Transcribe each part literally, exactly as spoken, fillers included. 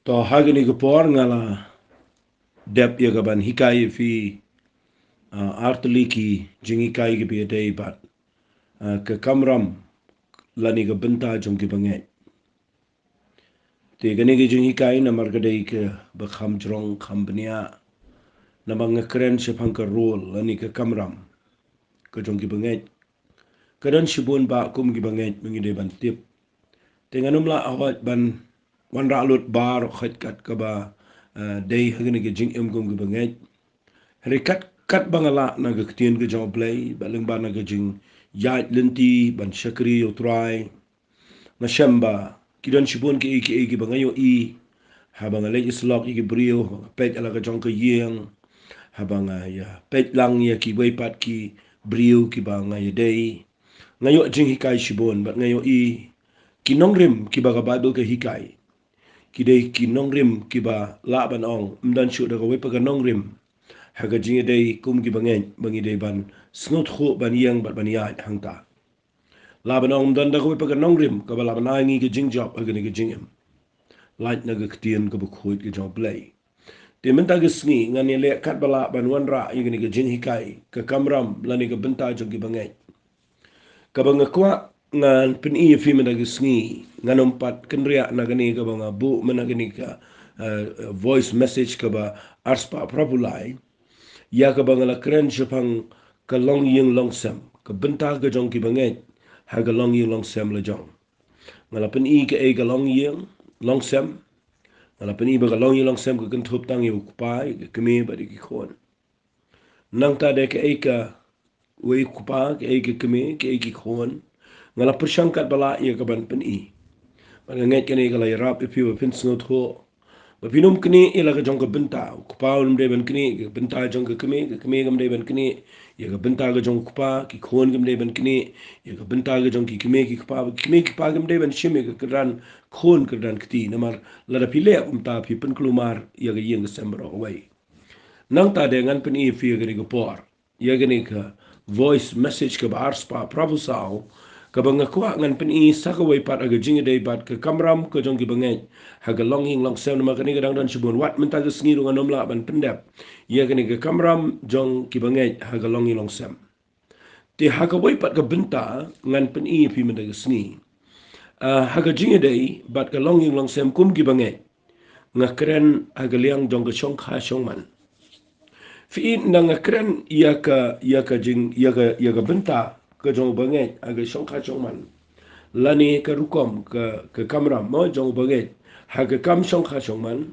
To, ha kane ka por nga la dep ïa ka ban hikai ïa phi, ah, artylli ki jinghikai kiba ïadei bad, ah, ka kamram lane ka bynta jong ki bangeit. Te kane ka jinghikai namar ka dei kaba kham jrong kham bniah. Namar nga kren shaphang ka role lane ka kamram ka jong ki bangeit. Ka don shibun ba kum ki bangeit ba ngi dei ban tip. Te ngan ym lah hawai ban wanrah lut baroh khoit kat kaba, eh, dei ha kane ka jingim kum ki bangeit. Hynrei kat, kat ba nga lah na ka ktien ka jong U Blei, bad lyngba na ka jingïaid lynti ban shakri ïa U Trai. Nga shem ba ki don shibun kiei kiei kiba nga ïohi haba nga leit ïasyllok ïa ki briew, haba nga peit ïa la ka jong ka ïing, haba nga ïa peit lang ïa kiwei pat ki briew kiba nga ïadei. Nga ïoh jinghikai shibun bad nga ïohi ki nongrim kiba ka Baibl ka hikai. Ki dei ki nongrim kiba lah ban ong, ym don shuh da kawei pat ka nongrim ha ka jingïadei kum ki bangeit ba ngi dei ban sngewthuh, ban ïeng bad ban ïaid hangta. Lah ban ong ym don da kawei pat ka nongrim kaba lah ban ai ngi ka jingjop ha kane ka jingim. Lait na ka ktien kaba khuid ka jong U Blei. Te mynta ka sngi ngan ïaleh katba lah ban wanrah ïa kane ka jinghikai, ka kamram lane ka bynta jong ki bangeit. Kaba nga kwah ngan pyni ïa phi mynta ka sngi, ngan ym pat kynriah na kane kaba nga buh mynta kane ka, eh, voice message kaba arspah phra phew lai. Ïa kaba nga la kren shaphang ka longïing longsem, ka bynta ka jong ki bangeit ha ka longïing longsem la jong. Nga la pyni kaei ka longïing longsem. Nga la pyni ba ka longïing longsem ka kynthup tang ïa u kpa, ïa ka kmie bad ïa ki khun. Nangta de kaei kawei u kpa, kaei ka kmie, kaei ki khun. Nga la pyrshang katba lah ïa ka ban pyni. Bad nga ngeit kane ka la ïarap ïa phi ba phin sngewthuh. Ba phin ym knieh ïa la ka jong ka bynta. U kpa um dei ban knieh ïa ka bynta jong ka kmie, ka kmie kam dei ban knieh ïa ka bynta ka jong u kpa, ki khun kim dei ban knieh ïa ka bynta ka jong ki kmie ki kpa, ki kmie ki kpa kim dei ban shim ïa ka kyrdan khun kyrdan kti. Namar lada phi leh kumta phi pynkulmar ïa ka ïing ka sem baroh kawei. Nangta de ngan pyni ïa phi ha kane ka por, ïa kane ka voice message kaba arspah phra phew saw, kaba nga kwah ngan pyni sa kawei pat ha ka jingïadei bad ka kamram ka jong ki bangeit ha ka longïing longsem. Namar kane ka dang don shibun, wat mynta ka sngi ruh ngan ym lah ban pyndep ïa kane ka kamram jong ki bangeit ha ka longïing longsem. Te ha kawei pat ka bynta ngan pyni ïa phi mynta ka sngi, ah, ha ka jingïadei bad ka longïing longsem kum ki bangeit. Nga kren ha ka liang jong ka shongkha shongman. Phi i, ynda nga kren ïa ka, ïa ka jing, ïa ka, ïa ka bynta ka jong u bangeit ha ka shongkha shongman, lane ka rukom, ka, ka kamram mo jong u bangeit ha ka kam shongkha shongman,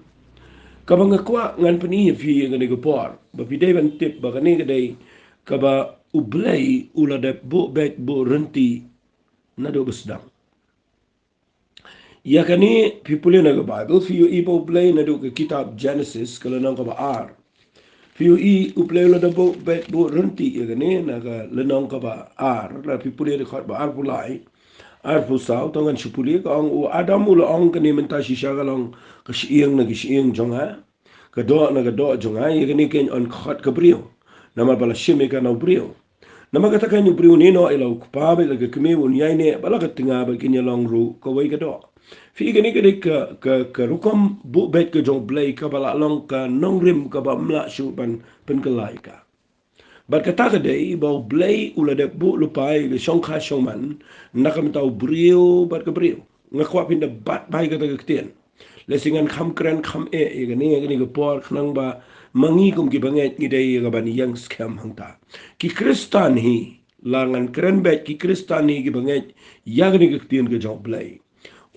kaba nga kwah ngan pyni ïa phi ha kane ka por, ba phi dei ban tip ba kane ka dei kaba U Blei u la dep buh beit buh ryntih naduh ba sdang. Ïa kane phi pule na ka Baibl, phi ïohi ba U Blei naduh ka kitab Genesis ka lynnong kaba ar. Phi ïohi U Blei u la dep buh beit buh ryntih ïa kane na ka lynnong kaba ar, lada phi pule dkhot ba ar phew lai, ar phew saw, to ngan shu pule, ka ong, u Adam u la ong, kane mynta shisha ka long ka shyieng na ka shyieng jong nga, ka doh na ka doh jong nga, ïa kane keiñ yn khot ka briew. Namar ba la shim ïa ka na u briew. Namar kata keiñ u briew un ïehnoh ïa la u kpa bad ïa la ka kmie, un ïaineh bad la ka tnga bad kin ïalong ruh kawei ka doh. Phi i, kane ka dei ka, ka, ka rukom buh beit ka jong U Blei kaba la long ka nongrim kaba ym lah shuh ban pynkylla ïa ka. Bad kata ka dei ba U Blei u la dep buh lypa ïa ka shongkha shongman na ka bynta u briew bad ka briew. Nga kwah phin da bat bha ïa kata ka ktien. Lehse ngan kham kren kham eh ïa kane, ïa kane ka por, khnang ba ma ngi kum ki bangeit ngi dei ïa ka ban ïeng skhem hangta. Ki Khristan hi, la ngan kren beit, ki Khristan hi ki bangeit, ïa kane ka ktien ka jong U Blei.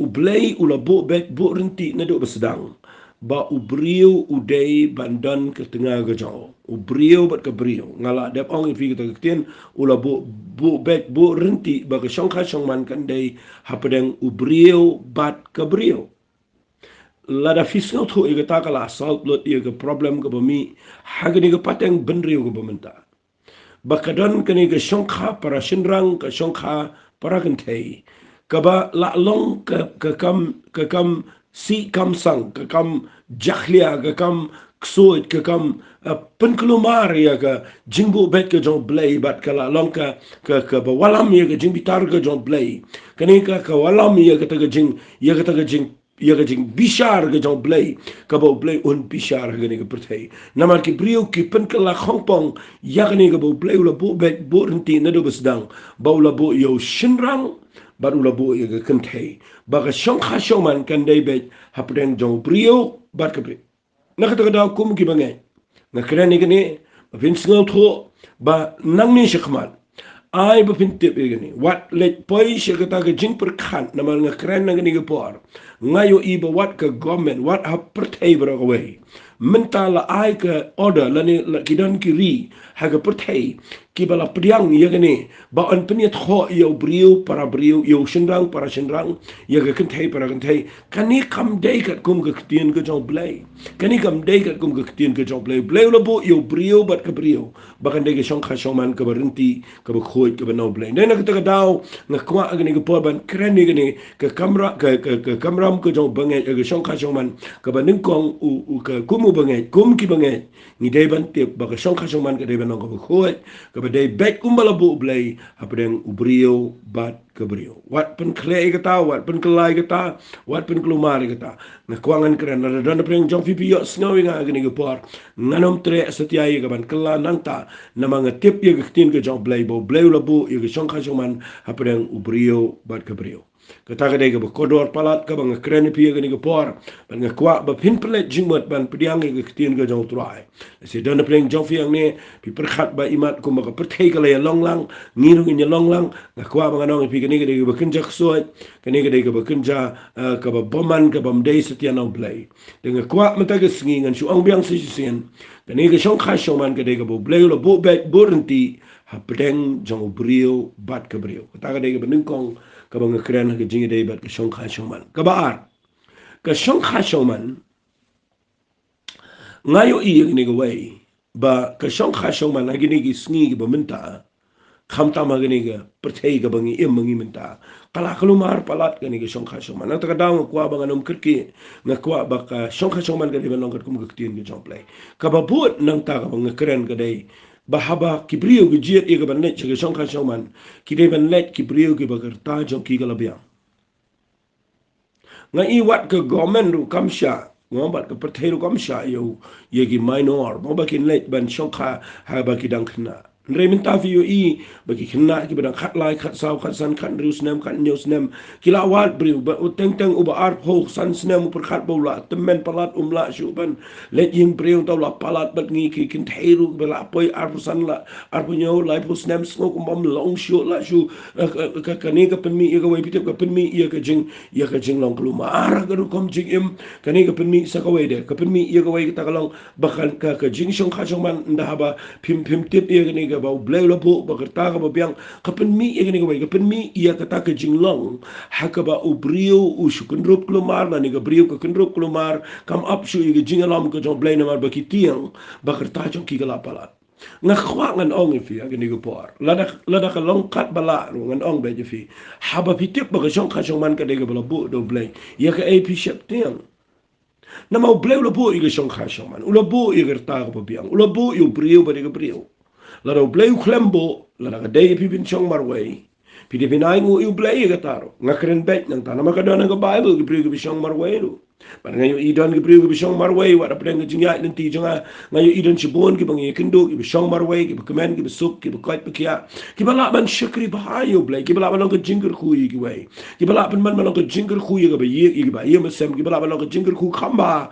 U Blei u la buh beit buh ryntih naduh ba sdang ba u briew u dei ban don ka tnga ka jong u. U briew bad ka briew. Nga la dep ong ïa phi kata ka ktien, u la buh, buh beit buh ryntih ba ka shongkha shongman kan dei hapdeng u briew bad ka briew. Lada phi sngewthuh ïa kata, ka la solve lut ïa ka problem kaba mih ha kane ka pateng bynriew kaba mynta. Ba ka don kane ka shongkha para shynrang, ka shongkha para kynthei, kaba la long ka, ka kam, ka kam sih kam sang, ka kam jakhlia, ka kam ksuid, ka kam, eh, pynkulmar ïa ka jingbuh beit ka jong U Blei, bad ka la long ka, ka, kaba wallam ïa ka jingbitar ka jong U Blei. Kane ka, ka wallam ïa kata ka jing, ïa kata ka jing ïa ka jingbishar ka jong U Blei, kaba U Blei un bishar ha kane ka pyrthei. Namar ki briew ki pynkylla khongpong ïa kane kaba U Blei u la buh beit buh rynti naduh ba sdang, ba u la buh ïa u shynrang bad u la buh ïa ka kynthei, ba ka shongkha shongman kan dei beit hapdeng jong u briew bad ka briew. Na kata ka daw kum ki bangeit, nga kren ïa kane ba phin sngewthuh, ba nangne shakhmat, ai ba phin tip ïa kane, wat leit poi sha kata ka jingpyrkhat, namar nga kren na kane ka por, nga ïohi ba wat ka government, wat ha pyrthei baroh kawei, mynta la ai ka order, lane la ki don ki ri ha ka pyrthei kiba la pdiang ïa kane, ba yn pynïathoh ïa u briew para briew, ïa u shynrang para shynrang, ïa ka kynthei para kynthei. Kane kam dei katkum ka ktien ka jong U Blei. Kane kam dei katkum ka ktien ka jong U Blei. U Blei u la buh ïa u briew bad ka briew ba kan dei ka shongkha shongman kaba rynti, kaba khuid, kaba na U Blei. Dei na kata ka daw nga kwah ha kane ka por ban kren ïa kane ka kamra-, ka, ka, ka kamram ka jong u bangeit, ka shongkha shongman, kaba nyngkong u, u ka kum u bangeit, kum ki bangeit, ngi dei ban tip ba ka shongkha shongman ka dei ban long kaba khuid, kaba dei beit kumba la buh U Blei hapdeng u briew bad ka briew. Wat pynkhleh ïa kata, wat pynkylla ïa kata, wat pynkulmar ïa kata. Nga kwah ngan kren, lada don napdeng jong phi phi ïohsngew ïa nga ha kane ka por, ngan ym treh satia ïa ka ban kylla nangta, namar nga tip ïa ka ktien ka jong U Blei, ba U Blei u la buh ïa ka shongkha shongman hapdeng u briew bad ka briew. Kata ka dei kaba kordor palat kaba nga kren ïa phi ha kane ka por. Bad nga kwah ba phin pynleit jingmut ban pdiang ïa ka ktien ka jong U Trai. Lada don napdeng jong phi hangne, phi pyrkhat ba imat kumba ka pyrthei ka la ïalong lang, ngi ruh ngin ïalong lang, nga kwah ba ngan ong ïa phi, kane ka dei kaba kynja ksuid, kane ka dei kaba kynja, eh, kaba bymman, kaba ym dei satia na U Blei. Te nga kwah mynta ka sngi ngan shu ong biang sa shisien, kane ka shongkha shongman ka dei kaba U Blei u la buh beit buh rynti hapdeng jong u briew bad ka briew. Kata ka dei kaba nyngkong kaba nga kren ha ka jingïadei bad ka shongkha shongman. Kaba ar, ka shongkha shongman, nga ïohi ïa kane kawei, ba ka shongkha shongman ha kine ki sngi kiba mynta, khamtam ha kane ka pyrthei kaba ngi im ma ngi mynta, ka la kulmar palat kane ka shongkha shongman. Nangta ka daw nga kwah ba ngan ym kyrkieh, nga kwah ba ka shongkha shongman ka dei ban long katkum ka ktien ka jong U Blei. Kaba bud nangta kaba nga kren ka dei ba haba ki briew ki jied ïa ka ban leit sha ka shongkha shongman, ki dei ban leit ki briew kiba ka rta jong ki ka la biang. Nga i wat ka government ruh kam shah, nga bad ka pyrthei ruh kam shah ïa u, ïa ki minor, mo, ba kin leit ban shongkha haba ki dang khynnah. Hynrei mynta phi ïohi ba ki khynnah kiba dang khatlai, khatsaw, khatsan, khathynriew snem, khathynñiew snem, ki la wad briew, ba u teng teng uba arphew san snem u pyrkhat ba u la tymmen palat um lah shuh ban leit ïing briew, te u la palat bad ngi. Ki kynthei ruh ba la poi arphew san, la arphew hynñiew, laiphew snem, sngew kumba ym long shuh, lah shuh, eh, ka, ka, kane ka pynmih ïa kawei, phi tip, ka pynmih ïa ka jing, ïa ka jinglong kulmar, ka rukom jingim. Kane ka pynmih sa kawei de, ka pynmih ïa kawei, kata ka long ba kan ka, ka jingshongkha shongman, ynda haba phim, phim tip ïa kane kaba U Blei u la buh ba ka rta kaba biang, ka pynmih ïa kane kawei, ka pynmih ïa kata ka jinglong ha kaba u briew u shu kynrup kulmar, lane ka briew ka kynrup kulmar, kam ap shuh ïa ka jingïalam ka jong U Blei namar ba ki tieng ba ka rta jong ki ka la palat. Nga kwah ngan ong ïa phi ha kane ka por, lada, lada ka long katba lah ruh, ngan ong beit ïa phi, haba phi tip ba ka shongkha shongman ka dei kaba la buh da U Blei, ïa kaei phi sheptieng? Namar U Blei u la buh ïa ka shongkha shongman, u la buh ïa ka rta kaba biang, u la buh ïa u briew bad ïa ka briew. Lada U Blei u khlem buh, lada ka dei ïa phi phin shong marwei, phi dei phin ainguh ïa U Blei ïa kata ruh. Nga kren beit nangta namar ka don ha ka Baibl ki briew kiba shong marwei ruh. Bad nga ïohi don ki briew kiba shong marwei, wat hapdeng ka jingïaid lynti jong nga, nga ïohi don shibun kiba ngi ïakynduh, kiba shong marwei, kiba kmen, kiba suk, kiba koit ba khiah, kiba lah ban shakri bha ïa U Blei, kiba lah ban long ka jingkyrkhu ïa kiwei, kiba lah pynban ban long ka jingkyrkhu ïa kaba ïeit, ïa kiba ïeit ba sem, kiba lah ban long ka jingkyrkhu kham bha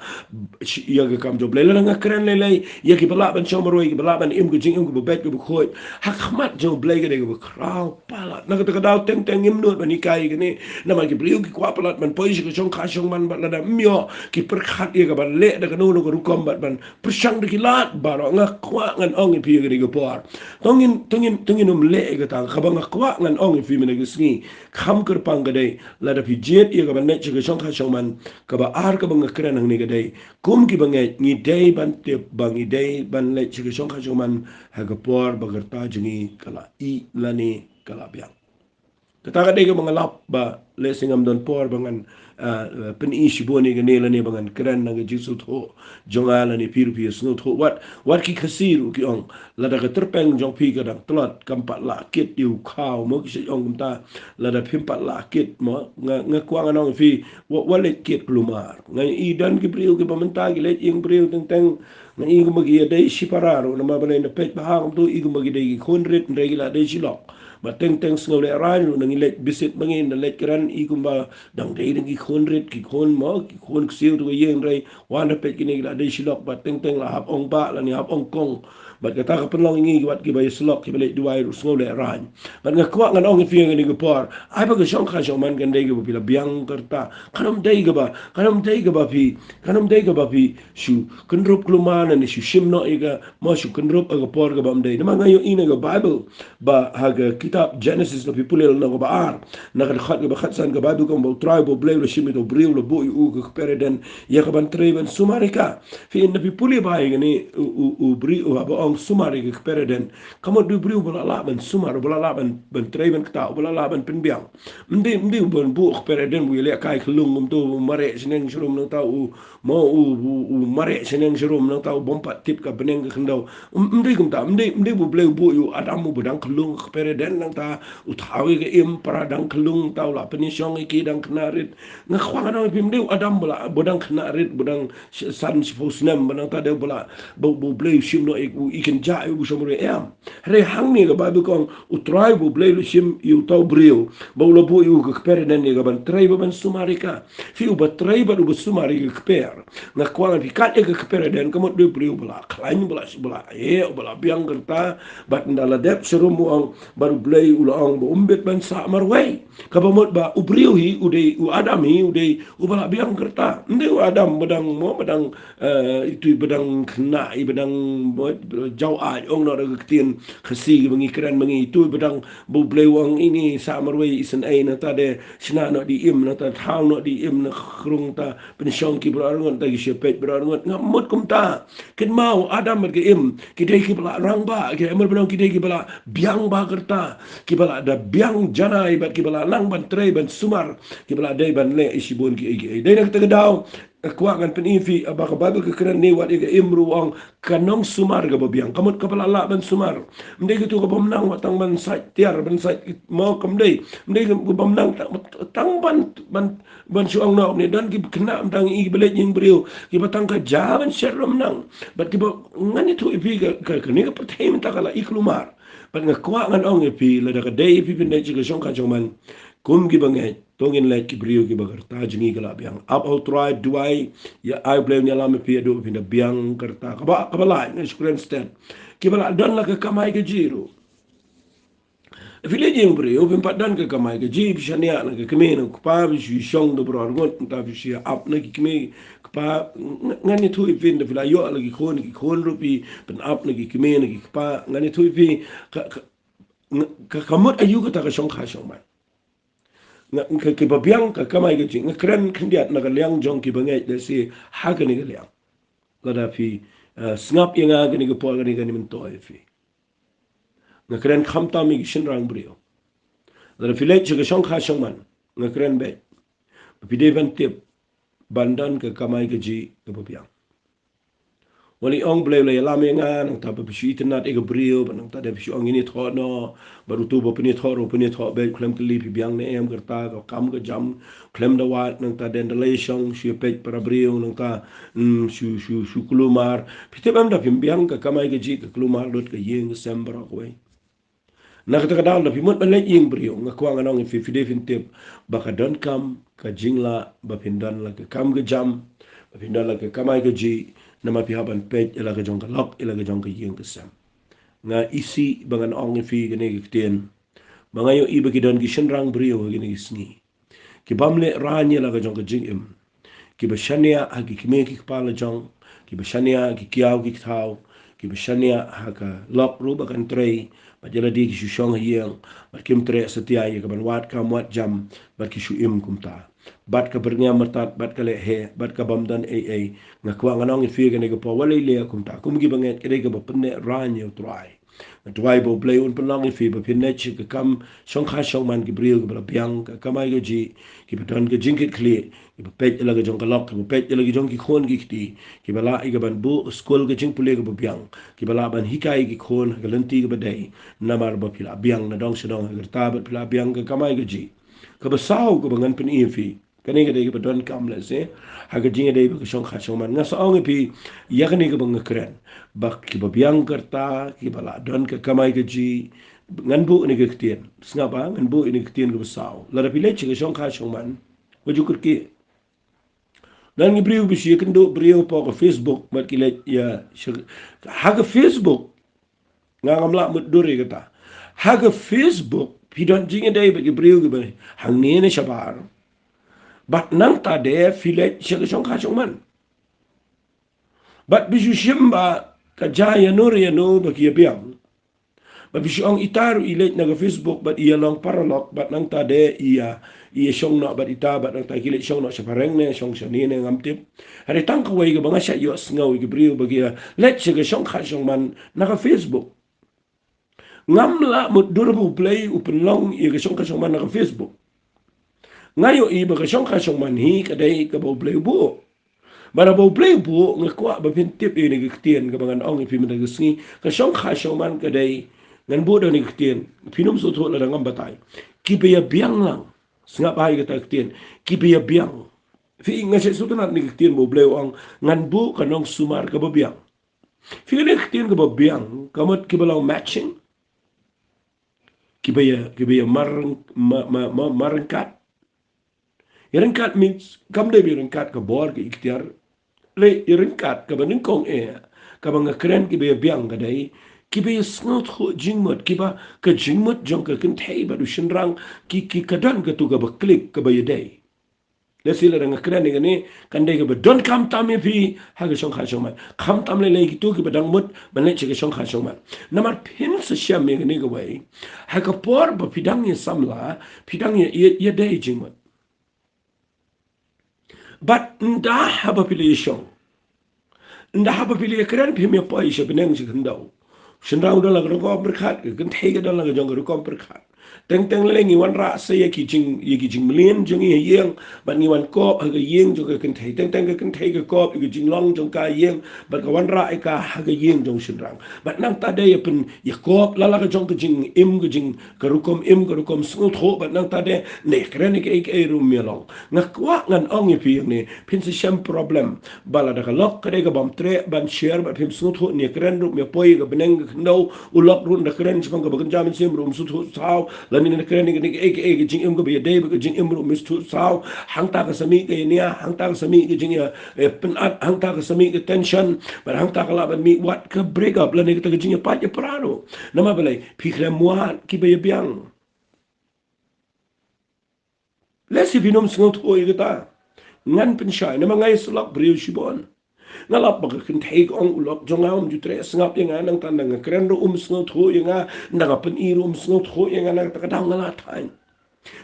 ïa ka kam jong U Blei. Lada nga kren lei lei ïa kiba lah ban shong marwei, kiba lah ban im ka jingim kaba beit kaba khuid ha khmat jong U Blei, ka dei kaba khraw palat. Na kata ka daw teng teng ngim nud ban hikai ïa kane, namar ki briew ki kwah palat ban poi sha ka shongkha shongman, bad lada ym ïoh ki pyrkhat ïa ka ban leh da kano kano ka rukom bad ban pyrshang da ki lad baroh. Nga kwah ngan ong ïa phi ha kane ka por, to ngin, to ngin, to ngin ym leh ïa kata. Kaba nga kwah ngan ong ïa phi mynne ka sngi, kham kyrpang ka dei, lada phi jied ïa ka ban leit sha ka shongkha shongman, kaba ar kaba nga kren hangne ka dei, kum ki bangeit ngi dei ban tip ba ngi dei ban leit sha ka shongkha shongman ha ka por ba ka rta jong ngi ka la ih lane ka la biang. Kata ka dei kaba nga lap ba lehse ngam don por ba ngan, ah, ah, pyni shibun ïa kane lane ba ngan kren na ka jingsngewthuh jong nga lane phi ruh phi sngewthuh. Wat, wat ki Khasi ruh ki ong, lada ka tyrpeng jong phi ka dang tlot, kam pat lah kit ïa u khaw, mo, ki shait ong kumta, lada phim pat lah kit, mo, nga, nga kwah ngan ong ïa phi, wat, wat leit kit kulmar. Nga i don ki briew kiba mynta ki leit ïing briew teng teng, nga i kumba ki ïa dei shipara ruh, namar balei, na peit bha kumto i kumba ki dei ki khun rit, hynrei ki la dei shi lok. Bad teng teng sngewlehraiñ ruh, na ngi leit visit ma ngi, na leit kren i kumba dang dei dang ki khun rit, ki khun, mo, ki khun ksiew tu ka ïing, hynrei wan da peit kine ki la dei shi lok, bad teng teng la hap ong bah lane hap ong kong. Bad kata ka pynlong ïa ngi wat kiba ïasyllok, kiba leit duwai ruh sngewlehraiñ. Bad nga kwah ngan ong ïa phi ha kane ka por, ai ba ka shongkha shongman kan dei kaba phi la biang ka rta. Kan ym dei kaba, kan ym dei kaba phi, kan ym dei kaba phi shu kynrup kulmar lane shu shim noh ïa ka, mo, shu kynrup ha ka por kaba ym dei. Namar nga ïohi na ka Baibl, ba ha ka kitab Genesis, lada phi pule lynnong kaba ar, na ka dkhot kaba khatsan, ka Baibl ka ong ba U Trai uba U Blei u la shim ïa uto u briew, u la buh ïa u ka kper ïaden ïa ka ban trei ban sumar ïa ka. Phi, lada phi pule bha ïa kane, u, u, u briew uba ong sumar ïa ka kper ïaden, ka mut u dei u briew uba la lah ban sumar, uba la lah ban, ban trei ban ktah, uba la lah ban pynbiang. Ym dei, ym dei u ban buh kper ïaden, u ïalehkai khyllung kumto, u mareh shaneng sharum, nangta u, mo, u, u, u mareh shaneng sharum, nangta u bym pat tip ka bneng ka khyndew. Ym, ym dei kumta, ym dei, ym dei ba U Blei u buh ïa u Adam uba dang khyllung ha ka kper ïaden, nangta u thaw ïa ka im, para dang khyllung, nangta u la pynïashong ïa ki dang khynnah rit. Nga kwah ngan ong ïa phi, ym dei u Adam ba la, ba dang khynnah rit, ba dang sh-, san shiphew snem, ba nangta dei ba la, ba, ba U Blei u shim noh ïa u, i kynjah ïa u ba u shong marwei, em. Hynrei hangne ka Baibl ka ong, U Trai uba U Blei u la shim ïa uto u briew, ba u la buh ïa u ka kper ïaden ïa ka ban trei bad ban sumar ïa ka. Phi, uba trei bad uba sumar ïa ka kper, nga kwah ngan ong ïa phi, kat ïa ka kper ïaden ka mut u dei u briew uba la khlaiñ, uba la, uba la ïeh, uba la biang ka rta, bad ynda la dep sharum, u ong, bad U Blei u la ong ba um bit ban sah marwei. Kaba mut ba u briew hi, u dei, u Adam hi, u dei uba la biang ka rta. Ym dei u Adam ba dang, mo, ba dang, eh, itu ba dang khynnah, i ba dang, mo, jaw-aid, ong noh da ka ktien Khasi ba ngi kren ma ngi, itu ba dang, ba U Blei u ong ine sah marwei, isynei, nangta de shna noh da i im, nangta thaw noh da i im, na ka rung, nangta pynshong ki baroh arngut, nangta ki shu peit baroh arngut. Ngam mut kumta. Kynmaw, Adam bad ka Im ki dei kiba la rangbah, ki dei, mut ban ong, ki dei kiba la biang bha ka rta, kiba la da biang janai, bad kiba la nang ban trei ban sumar, kiba la dei ban leh ïa shibun kiei kiei. Dei na kata ka daw, nga kwah ngan pyni ïa phi, ba ka Baibl ka kren ne wat ïa ka Im ruh, u ong ka nongsumar kaba biang, ka mut kaba la lah ban sumar. Ym dei kito kaba ym nang wat tang ban sait tiar, ban sait, mo, kam dei. Ym dei kaba ym nang tang, tang ban, ban ban shu ong noh ne, don ki khynnah mynta ngi i kiba leit ïing briew kiba tang ka ja ban shet ruh ym nang. Bad kiba, ngan ïathuh ïa phi, ka, ka, kane ka pyrthei mynta ka la i kulmar. Bad nga kwah ngan ong ïa phi, lada ka dei ïa phi phin leit sha ka shongkha shongman, kum ki bangeit, to ngin leit ki briew kiba ka rta jong ngi ka la biang. Ap ha U Trai, duwai, ïa ai U Blei un ïalam ïa phi haduh ba phin da biang ka rta kaba, kaba lait, nga shu kren stet, kiba la don la ka kamai kajih ruh. Phi leit ïing briew, phim pat don ka kamai kajih, phi shaniah na ka kmie na ka kpa, phi shu shong da baroh arngut, nangta phi shu ap na ki kmie ki kpa. Nga, ngan ïathuh ïa phi, nda phi la ïoh la ki khun, ki khun ruh phi pyn-ap na ki kmie na ki kpa. Ngan ïathuh ïa phi, ka, ka, nga, ka, ka mut aïu kata ka shongkha shongman. Nga, ka, kiba biang ka kamai kajih, nga kren khyndiat na ka liang jong ki bangeit, lehse ha kane ka liang. Lada phi, eh, sngap ïa nga kane ka por, kane, kane myntoi ïa phi. Nga kren khamtam ïa ki shynrang briew. Lada phi leit sha ka shongkha shongman, nga kren beit, ba phi dei ban tip ban don ka kamai kajih kaba biang. Wat la ong Blei u la ïalam ïa nga, nangta ba phi shu itynnad ïa ka briew, bad nangta de phi shu ong ngin ïathoh noh, bad uto ba pynïathoh ruh pynïathoh beit, khlem kylli phi biang ne em ka rta, ka kam ka jam, khlem da wad, nangta de ynda la ïashong shu ïapeit para briew, nangta, mm, shu, shu, shu kulmar. Phi tip em, da phim biang ka kamai kajih, ka kulmar lut ka ïing ka sem baroh kawei. Na kata ka daw, lada phi mut ban leit ïing briew, nga kwah ngan ong ïa phi, phi dei phin tip ba ka donkam ka jinglah ba phin don la ka kam ka jam, ba phin don la ka kamai kajih, namar phi hap ban peit ïa la ka jong ka lok, ïa la ka jong ka ïing ka sem. Nga isih ba ngan ong ïa phi kane ka ktien, ba nga ïohi ba ki don ki shynrang briew ha kine ki sngi ki bym lehraiñ ïa la ka jong ka jingim, kiba shaniah ha ki kmie ki kpa la jong, kiba shaniah ha ki kiaw ki kthaw, kiba shaniah ha ka lok ruh ba kan trei, bad ïa lade ki shu shong ha ïing, bad kim treh satia ïa ka ban wad kam wad jam, bad ki shu im kumta. Bad ka byrngem myrtat, bad ka leh heh, bad ka bym don ei ei. Nga kwah ngan ong ïa phi kane ka por, wat leh kumta. Kum ki bangeit, ka dei kaba pynlehraiñ ïa U Trai. Nga duwai ba U Blei un pynlong ïa phi ba phin leit sha ka kam shongkha shongman ki briew kiba la biang ka kamai kajih, kiba don ka jingkitkhlieh, kiba peit ïa la ka jong ka lok, kiba peit ïa la ka jong ki khun ki kti, kiba lah ïa ka ban buh skul ka jingpule kaba biang, kiba lah ban hikai ki khun ha ka lynti kaba dei, namar ba phi la biang na dong sha dong ha ka rta bad phi la biang ka kamai kajih. Kaba saw kaba ngan pyni ïa phi. Kane ka dei kaba donkam lehse ha ka jingïadei bad ka shongkha shongman. Nga sa ong ïa phi ïa kane kaba nga kren, ba kiba biang ka rta, kiba la don ka kamai kajih, ngan buh ïa kane ka ktien. Sngap ba ngan buh ïa kane ka ktien kaba saw. Lada phi leit sha ka shongkha shongman, wat ju kyrkieh. Don ki briew ba shu ïakynduh briew hapoh ka Facebook, bad ki leit ïa sha, ha ka Facebook. Nga ngam lah mutdur ïa kata. Ha ka Facebook phi don jingïadei bad ki briew kiba hangne ne shabar. Bad nangta de phi leit sha ka shongkha shongman. Bad phi shu shim ba ka jia ïano re ïano ba ki ïa biang. Bad phi shu ong ita ruh i leit na ka Facebook bad i ïa long paralok bad nangta de i ïa, i ïa shong noh bad ita bad nangta ki leit shong noh sha phareng ne shong shane ne ngam tip. Hynrei tang kawei kaba nga shait ïohsngew ïa ki briew ba ki ïa leit sha ka shongkha shongman na ka Facebook. Ngam lah mutdur ba U Blei u pynlong ïa ka shongkha shongman na ka Facebook. Nga ïohi ba ka shongkha shongman hi ka dei kaba U Blei u buh. Bad haba U Blei u buh nga kwah ba phin tip ïa kane ka ktien kaba ngan ong ïa phi mynta ka sngi, ka shongkha shongman ka dei, ngan buh da kane ka ktien, phin ym sngewthuh lada ngam batai. Kiba ïa biang lang. Sngap ba ïa kata ka ktien, kiba ïa biang. Phi, nga shait sngewtynnat ïa kane ka ktien ba U Blei u ong ngan buh ka nongsumar kaba biang. Phi, kane ka ktien kaba biang ka mut kiba long matching. Kiba ïa, kiba ïa mar, ma, ma, ma, mar ryngkat. Ïa ryngkat means kam dei ba ïa ryngkat ka bor ka iktiar. Lei ïa ryngkat kaba nyngkong eh kaba nga kren kiba ïa biang ka dei kiba ïa sngewthuh jingmut, kiba ka jingmut jong ka kynthei bad u shynrang ki, ki ka don katu kaba click kaba ïadei. Lehse lada nga kren ïa kane kan dei kaba donkam tam ïa phi ha ka shongkha shongman. Khamtam lei lei kitu kiba dang mut ban leit sha ka shongkha shongman. Namar phin sa shem ïa kane kawei, ha ka por ba phi dang ïa samla, phi dang ïa, ïa, ïadei jingmut. Bad ynda haba phi la ïa shong, ynda haba phi la ïa kren phim ïa poi sha bneng sha khyndew. Shynrang u don la ka rukom pyrkhat, ka kynthei ka don la ka jong ka rukom pyrkhat. Teng teng lei ngi wanrah sa ïa ki jing, ïa ki jingmlien jong ngi ha ïing, bad ngi wan kop ha ka ïing jong ka kynthei. Teng teng ka kynthei ka kop ïa ka jinglong jong ka ïing, bad ka wanrah ïa ka ha ka ïing jong shynrang. Bad nangta de ïa pyn, ïa kop la la ka jong ka jingim, ka jing, ka rukom im, ka rukom sngewthuh, bad nangta de ne kren ïa kaei kaei ruh ym ïa long. Nga kwah ngan ong ïa phi ïa ne, phin sa shem problem. Ba lada ka lok ka dei ka bym treh ban share bad phim sngewthuh ne kren ruh ym ïa poi ka bneng ka khyndew, u lok ruh nda kren shaphang kaba kynja mynsiem ruh ym sngewthuh saw, lane nda kren ïa kaei kaei ka jingim kaba ïadei bad ka jingim ruh ym sngewthuh saw. Hangta ka sa mih ka ïania, hangta ka sa mih ka jingïa, eh, pynat, hangta ka sa mih ka tension, bad hangta ka lah ban mih wat ka break up lane kata ka jingïapait ïapra ruh. Namar balei? Phi khlem wad kiba ïa biang. Lehse phin ym sngewthuh ïa kata. Ngan pynshai namar nga ïa sylloh briew shibun. Nga lap ba ka kynthei ka ong u lok jong nga um ju treh sngap ïa nga, nangta nda nga kren ruh um sngewthuh ïa nga, nda nga pyni ruh um sngewthuh ïa nga, nangta ka daw nga la thaiñ.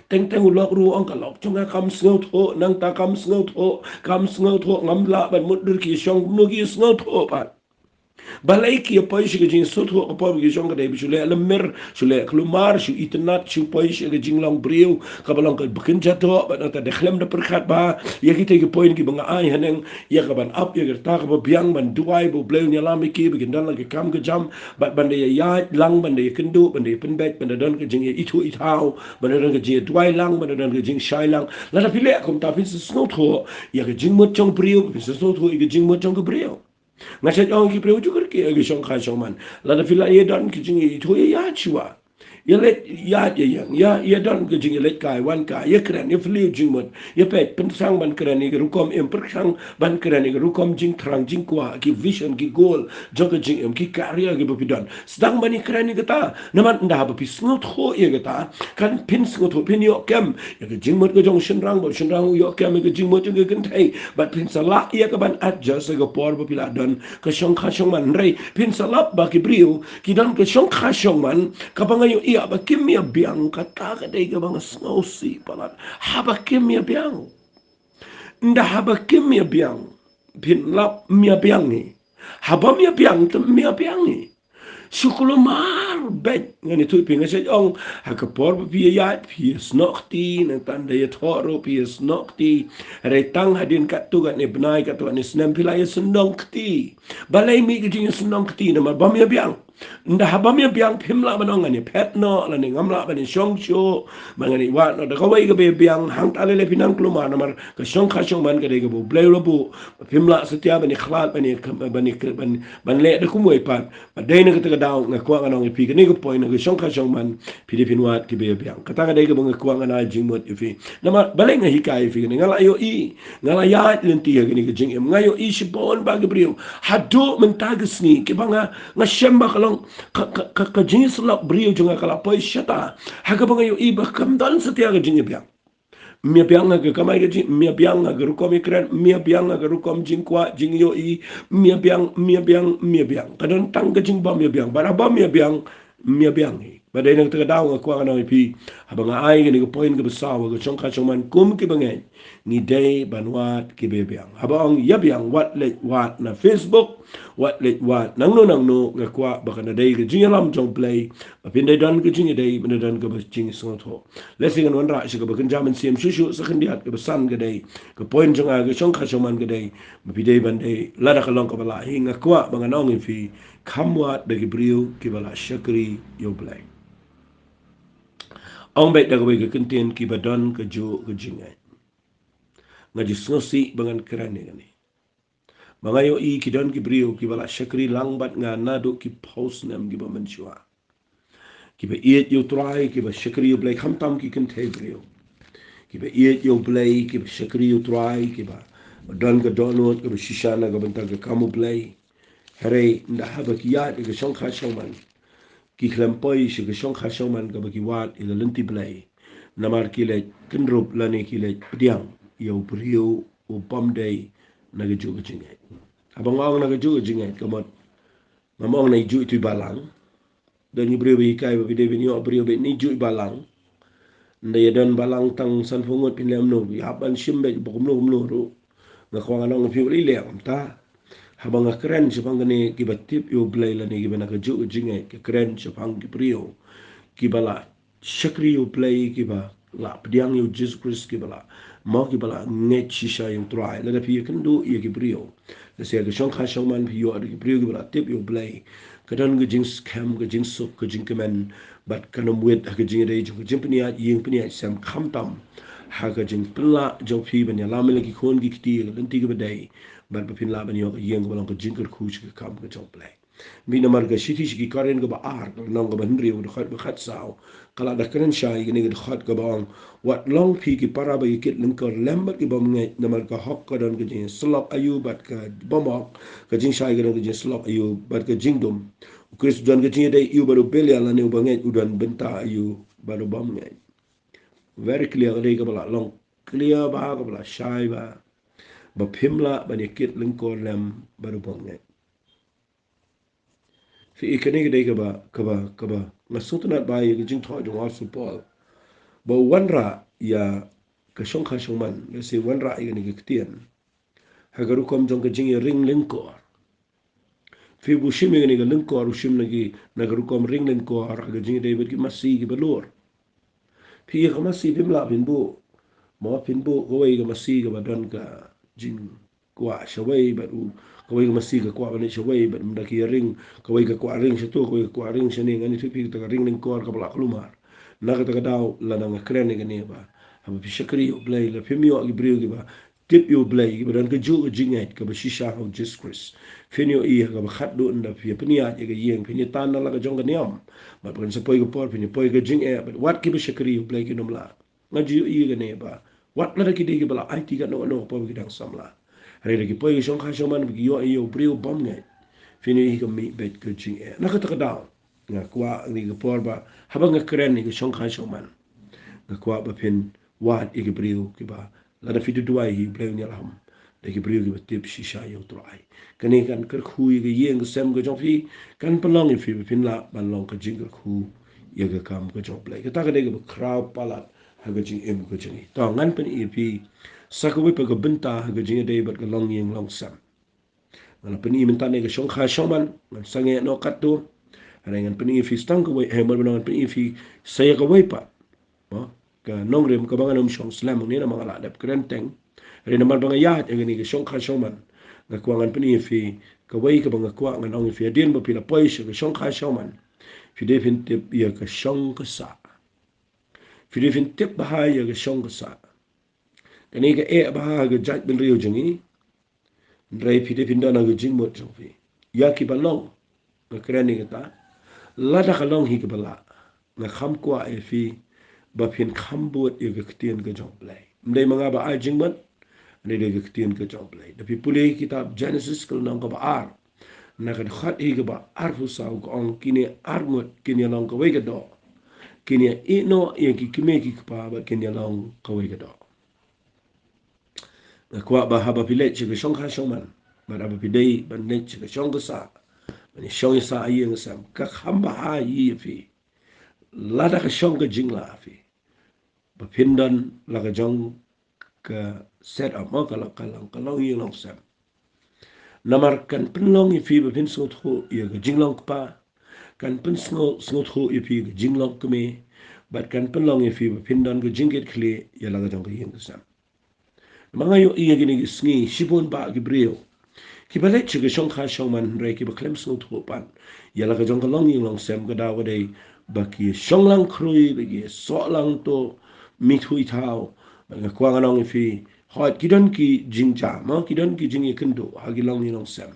Teng teng u lok ruh u ong ka lok jong nga kam sngewthuh, nangta kam sngewthuh, kam sngewthuh, ngam lah ban mutdur ki shong kumno ki sngewthuh pat. Balei ki ïa poi sha ka jingsngewthuh, ka por ba ki shong ka dei ba shu leh lymmer, shu leh khlumar, shu itynnad, shu poi sha ka jinglong briew kaba long kaba kynja doh, bad nangta da khlem da pyrkhat bha ïa kita ki point kiba nga ai haneng, ïa ka ban ap ïa ka rta kaba biang, ban duwai ba U Blei un ïalam ïa ki ba kin don la ka kam ka jam, bad ban da ïa ïaid lang, ban da ïa kynduh, ban da ïa pynbeit, ban da don ka jingïaithuh ithaw, ban da don ka jingïaduwai lang, ban da don ka jingshai lang. Lada phi leh kumta phin sa sngewthuh ïa ka jingmut jong briew, phin sa sngewthuh ïa ka jingmut jong ka briew. Nga shait ong ki briew ju kyrkieh ïa ka shongkha shongman. Lada phi la ïa don ka jingïaithuh, ïa ïaid shuwa. Ïa leit ïaid ïa ïeng, ïa, ïa don ka jingïaleit kai wan kai, ïa kren, ïa phylliew jingmut, ïa peit, pyrshang ban kren ïa ka rukom im, pyrshang ban kren ïa ka rukom jingthrang jingkwah, ki vision, ki goal jong ka jingim, ki career kiba phi don. Sdang ban ïa kren ïa kata. Namar ynda haba phi sngewthuh ïa kata, kan phin sngewthuh, phin ïoh kem ïa ka jingmut ka jong u shynrang, bad u shynrang u ïoh kem ïa ka jingmut jong ka kynthei, bad phin sa lah ïa ka ban adjust ha ka por ba phi la don ka shongkha shongman. Hynrei phin sa lap ba ki briew ki don ka shongkha shongman kaba nga ïohi ba kim ïa biang, kata ka dei kaba nga sngewsih palat. Haba kim ïa biang. Ynda haba kim ïa biang, phin lap ym ïa biang hi. Haba ym ïa biang te ym ïa biang hi. Shu kulmar beit. Ngan ïathuh ïa phi, nga shu ong, ha ka por ba phi ïaid, phi ïasnoh kti, nangta ynda ïathoh ruh phi ïasnoh kti. Hynrei tang hadien katto katne bnai, katto katne snem phi la ïasyndong kti. Balei mih ka jingïasyndong kti? Namar bym ïabiang. Ynda ha bym ïabiang phim lah ban ong ngan ïaphet noh, lane ngam lah ban ïashong shuh, ba ngan ïawad noh. Da kawei kaba ïabiang, hangta lei lei phi nang kulmar, namar ka shongkha shongman ka dei kaba U Blei u la buh. Phim lah satia ban ïakhlad, ban ïa, ban ïa, ban, ban leh da kumwei pat. Ba dei na kata ka daw nga kwah ngan ong ïa phi, kane ka point na ka shongkha shongman, phi dei phin wad kiba ïabiang. Kata ka dei kaba nga kwah ngan ai jingmut ïa phi. Namar balei nga hikai ïa phi kane? Nga la ïohi, nga la ïaid lynti ha kane ka jingim. Nga ïohi shibun bah ki briew haduh mynta ka sngi kiba nga, nga shem ba ka long ka, ka, ka, ka jingïasyllok briew jong nga ka la poi shata. Ha kaba nga ïohi ba kam don satia ka jingïabiang. Ym ïabiang ha ka kamai kajih, ym ïabiang ha ka rukom ïakren, ym ïabiang ha ka rukom jingkwah jingïohi, ym ïabiang, ym ïabiang, ym ïabiang. Ka don tang ka jingbym ïabiang, bad haba ym ïabiang, ym ïabiang hi. Ba dei na kata ka daw nga kwah ngan ong ïa phi, haba nga ai kane ka point kaba saw ha ka shongkha shongman kum kiba ngeit, ngi dei ban wad kiba ïabiang. Haba ong ïabiang, wat leit wad na Facebook, wat leit wad nangno nangno, nga kwah ba kan dei ka jingïalam jong U Blei, ba phin dei don ka jingïadei, phin dei don kaba jingsngewthuh. Lehse ngan wanrah sha kaba kynja mynsiem shuh shuh, sa khyndiat, kaba san ka dei, ka point jong nga ha ka shongkha shongman ka dei, ba phi dei ban dei, lada ka long kaba lah hi, nga kwah ba ngan ong ïa phi, kham wad da ki briew kiba la shakri ïa U Blei. Ong beit da kawei ka kyntien, kiba don kajuh ka jingngeit. Nga ju sngewsih ba ngan kren ïa kane. Ba nga ïohi ki don ki briew kiba la shakri lang bad nga naduh ki phew snem kiba mynshuwa. Kiba ïeit ïa U Trai, kiba shakri ïa U Blei, khamtam ki kynthei briew. Kiba ïeit ïa U Blei, kiba shakri ïa U Trai, kiba don ka dohnud kaba shisha na ka bynta ka kam U Blei. Hynrei ynda haba ki ïaid ïa ka shongkha shongman, ki khlem poi sha ka shongkha shongman kaba ki wad ïa ka lynti Blei. Namar ki leit kynrup lane ki leit pdiang ïa u briew u bym dei na kajuh ka jingngeit. Haba nga ong na kajuh ka jingngeit, ka mut, ngam ong na kajuh itu i balang. Don ki briew ba hikai ba phi dei ban ïoh briew bad na kajuh i balang. Ynda ïa don balang tang sanphew ngut phin leh kumno, ïa hap ban shim beit ba kumno kumno ruh. Nga kwah ngan ong ïa phi, balei leh kumta? Haba nga kren shaphang kane, kiba tip ïa U Blei lane kiba na kajuh ka jingngeit, ka kren shaphang ki briew kiba la shakri ïa U Blei, kiba la pdiang ïa U Jisu Khrist, kiba la, mo, kiba la ngeit shisha ïa U Trai. Lada phi ïakynduh ïa ki briew, lehse ha ka shongkha shongman phi ïoh da ki briew kiba la tip ïa U Blei, ka don ka jingskhem, ka jingsuk, ka jingkmen, bad kan ym wit ha ka jingïadei jong ka jingpynïaid ïing pynïaid sem, khamtam ha ka jingpynlah jong phi ban ïalam ïa la ki khun ki kti ha ka lynti kaba dei, bad ba phin lah ban ïoh ka ïing kaba long ka jingkyrkhu sha ka kam ka jong U Blei. Mih namar ka shithi sha ki Korinth kaba ar, ka lynnong kaba hynriew, dkhot ba khatsaw, ka la da kren shai ïa kane ka dkhot kaba ong, wat long phi ki para ba ïakit lyngkor lem bad ki bymngeit, namar ka hok ka don ka jingsyllok aïu bad ka bymhok, ka jingshai ka don ka jingsyllok aïu bad ka jingdum. U Khrist u don ka jingïadei aïu bad u Belial, lane u bangeit u don bynta aïu bad u bymngeit. Very clear, ka dei kaba la long clear bha, kaba la shai bha, ba phim lah ban ïakit lyngkor lem bad u bymngeit. Phi i, kane ka dei kaba, kaba, kaba nga sngewtynnat bha ïa ka jingthoh jong u Apostol Paul, ba u wanrah ïa ka shongkha shongman, lehse wanrah ïa kane ka ktien ha ka rukom jong ka jingïaring lyngkor. Phi, ba u shim ïa kane ka lyngkor, u shim na ki, na ka rukom ring lyngkor ha ka jingïadei bad ki masi kiba lur. Phi, ïa ka masi phim lah phin buh, mo, phin buh kawei ka masi kaba don ka jing kwah shawei bad u, kawei ka masi ka kwah ban leit shawei, bad ynda ki ïaring, kawei ka kwah ring shato, kawei ka kwah ring shane. Ngan ïathuh ïa phi, kata ka ring lyngkor kaba la kulmar. Na kata ka daw, lada nga kren ïa kane, ba haba phi shakri ïa U Blei, lada phim ïoh ki briew kiba tip ïa U Blei, kiba don kajuh ka jingngeit kaba shisha ha U Jisu Khrist, phin ïohi ha kaba khatduh ynda phi ïa pynïaid ïa ka ïing, phin ïa tan na la ka jong ka niam, bad ba kan sa poi ka por phin ïa poi ka jingeh, bad wat kiba shakri ïa U Blei kin ym lah. Nga ju ïohi ïa kane, ba wat lada ki dei kiba la aiti katno katno ka por ba ki dang samla, hynrei da ki poi ka shongkha shongman ba ki ïohi ïa u briew bymngeit, phin ïohi ka mih beit ka jingeh. Na kata ka daw, nga kwah ïa kane ka por, ba haba nga kren ïa ka shongkha shongman, nga kwah ba phin wad ïa ki briew kiba, lada phi duwai hi, U Blei un ïalam da ki briew kiba tip shisha ïa U Trai. Kane kan kyrkhu ïa ka ïing ka sem ka jong phi, kan pynlong ïa phi ba phin lah ban long ka jingkyrkhu ïa ka kam ka jong U Blei. Kata ka dei kaba khraw palat ha ka jingim ka jong ngi. To, ngan pyni ïa phi sa kawei pat ka bynta ha ka jingïadei bad ka longïing longsem. Ngan pyni mynta ne ka shongkha shongman, ngan sangeh noh katto. Hynrei ngan pyni ïa phi tang kawei, hynrei namar ba ngan pyni ïa phi sa ïa kawei pat, mo, ka nongrim kaba ngan ym shong slem hangne namar nga la dep kren teng. Hynrei namar ba nga ïaid ha kane ka shongkha shongman, nga kwah ngan pyni ïa phi kawei kaba nga kwah ngan ong ïa phi hadien ba phi la poi sha ka shongkha shongman, phi dei phin tip ïa ka shong ka sah. Phi dei phin tip bha ïa ka shong ka sah. Kane ka eh bha ha ka jaitbynriew jong ngi. Hynrei phi dei phin don ha ka jingmut jong phi. Ïa kiba long, nga kren ïa kata, lada ka long hi kaba lah, nga kham kwah ïa phi ba phin kham bud ïa ka ktien ka jong U Blei. Ym dei ma nga ba ai jingmut, hynrei dei ka ktien ka jong U Blei. Da phi pule kitab Genesis ka lynnong kaba ar, na ka dkhot hi kaba arphew saw ka ong, kine arngut kin ïa long kawei ka doh. Kin ïa ïehnoh ïa ki kmie ki kpa bad kin ïa long kawei ka doh. Nga kwah ba haba phi leit sha ka shongkha shongman, bad haba phi dei ban leit sha ka shong ka sah, ban ïa shong ïa sah ïing sem, ka kham bha hi ïa phi. Lada ka shong ka jinglah phi, ba phin don la ka jong ka set up, mo, ka long, ka long, ka long ïing long sem. Namar kan pynlong ïa phi ba phin sngewthuh ïa ka jinglong kpa, kan pynsngew, sngewthuh ïa phi ka jinglong kmie, bad kan pynlong ïa phi ba phin don ka jingkitkhlieh ïa la ka jong ka ïing ka sem. Namar nga ïohi ïa kine ki sngi shibun bah ki briew kiba leit sha ka shongkha shongman hynrei kiba khlem sngewthuh pat ïa la ka jong ka long ïing long sem. Ka daw ka dei ba ki shong lang khrui, ba ki soh lang to, mithuh ithaw. Bad nga kwah ngan ong ïa phi, hooid ki don ki jingjia, mo, ki don ki jingïakynduh ha ki long ïing long sem.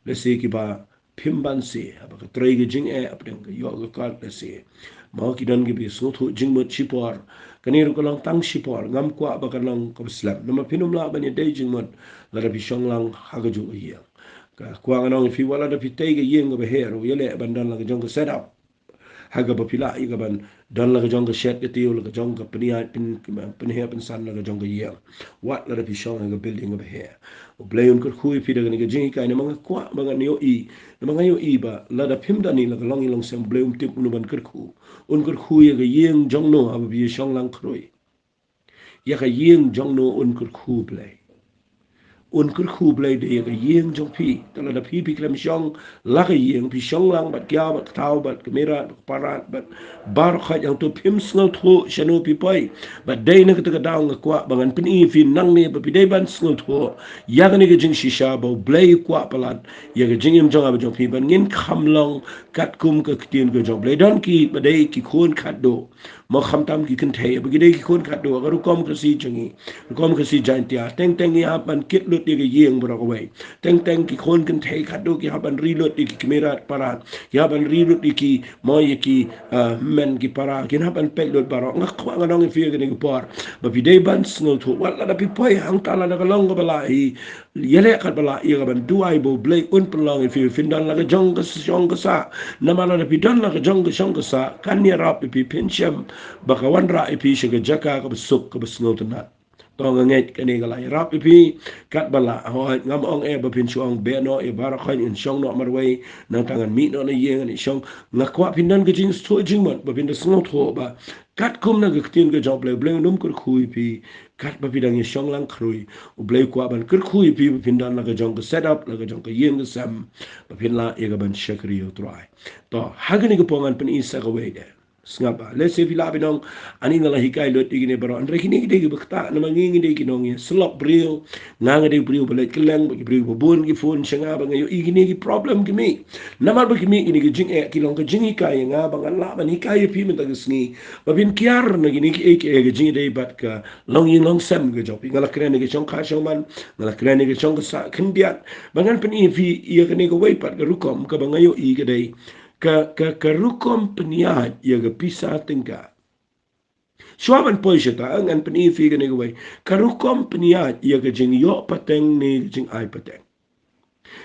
Lehse kiba phim banse, haba ka trei ka jingeh hapdeng ka ïoh ka kot, lehse, mo, ki don kiba sngewthuh jingmut shipor. Kane ruh ka long tang shipor, ngam kwah ba kan long kaba slem. Namar phin ym lah ban ïadei jingmut lada phi shong lang ha kajuh ka ïing. Nga kwah ngan ong ïa phi, wat lada phi tei ka ïing kaba heh ruh, ïaleh ban don la ka jong ka set up ha kaba phi lah ïa ka ban don la ka jong ka shet ka tiew, la ka jong ka pynïaid, pyn, pynheh pynsan la ka jong ka ïing. Wat lada phi shong ha ka building kaba heh. U Blei un kyrkhu ïa phi da kane ka jinghikai, namar nga kwah ba ngan ïohi, namar nga ïohi ba lada phim don hi la ka long ïing long sem, U Blei um tip uno ban kyrkhu. Un kyrkhu ïa ka ïing jong no haba phi shong lang khrui? Ïa ka ïing jong no un kyrkhu Blei? Un kyrkhu Blei da ïa ka ïing jong phi. Te lada phi, phi khlem shong la ka ïing, phi shong lang bad kiaw bad kthaw bad kmie rat bad kpa rat bad baroh khoit, hangto phim sngewthuh shano phi poi. Bad dei na kata ka daw nga kwah ba ngan pyni ïa phi nangne ba phi dei ban sngewthuh ïa kane ka jingshisha ba U Blei u kwah palat ïa ka jingim jong nga bad jong phi, ban ngin kham long katkum ka ktien ka jong U Blei. Don kiba dei ki khun khatduh, mo, khamtam ki kynthei, ba ki dei ki khun khatduh, ka rukom Khasi jong ngi, rukom Khasi Jaintia, teng teng ngi hap ban kit lut ïa ka ïing baroh kawei. Teng teng ki khun kynthei khatduh ki hap ban ri lut ïa ki kmie rat kpa rat, ki hap ban ri lut ïa ki, mo, ïa ki, ah, hynmen ki para, kin hap ban peit lut baroh. Nga kwah ngan ong ïa phi ha kane ka por ba phi dei ban sngewthuh, wat lada phi poi hangta, lada ka long kaba lah hi, ïaleh katba lah ïa ka ban duwai ba U Blei un pynlong ïa phi ba phin don la ka jong ka shong ka sah. Namar lada phi don la ka jong ka shong ka sah, kan ïarap ïa phi, phin shem ba ka wanrah ïa phi sha ka jaka kaba suk kaba sngewtynnat. To nga ngeit kane ka la ïarap ïa phi katba lah. Hooid, ngam ong eh ba phin shu ong beh noh ïa baroh khoit, ngan shong noh marwei, nangta ngan mih noh na ïing ngan ïa shong. Nga kwah phin don ka jingsngewthuh jingmut ba phin da sngewthuh ba katkum na ka ktien ka jong U Blei, U Blei un ym kyrkhu ïa phi katba phi dang ïa shong lang khrui. U Blei u kwah ban kyrkhu ïa phi ba phin don la ka jong ka set up, la ka jong ka ïing ka sem, ba phin lah ïa ka ban shakri ïa U Trai. To, ha kane ka por ngan pyni sa kawei de. Sngap bha. Lehse phi lah ban ong, ani nga la hikai lut ïa kine baroh. Hynrei kine ki dei kiba ktah, namar ngi ngi dei ki nongïasyllok briew. Nga nga dei u briew ba leit kylleng, ba ki briew ba bun ki phone sha nga, ba nga ïohi kine ki problem ki mih. Namar ba ki mih kine ki jingeh, ki long ka jinghikai ïa nga ba ngan lah ban hikai ïa phi mynta ka sngi ba phin kiar na kine kiei kiei, ka jingïadei bad ka long ïing long sem ka jong phi. Nga la kren ïa ka shongkha shongman, nga la kren ïa ka shong ka sah khyndiat. Ba ngan pyni ïa phi ïa kane kawei pat ka rukom kaba nga ïohi ka dei ka, ka, ka rukom pynïaid ïa ka pisa tyngka. Shuwa ban poi shata, ngan pyni ïa phi kane kawei ka rukom pynïaid ïa ka jingïoh pateng ne ka jingai pateng.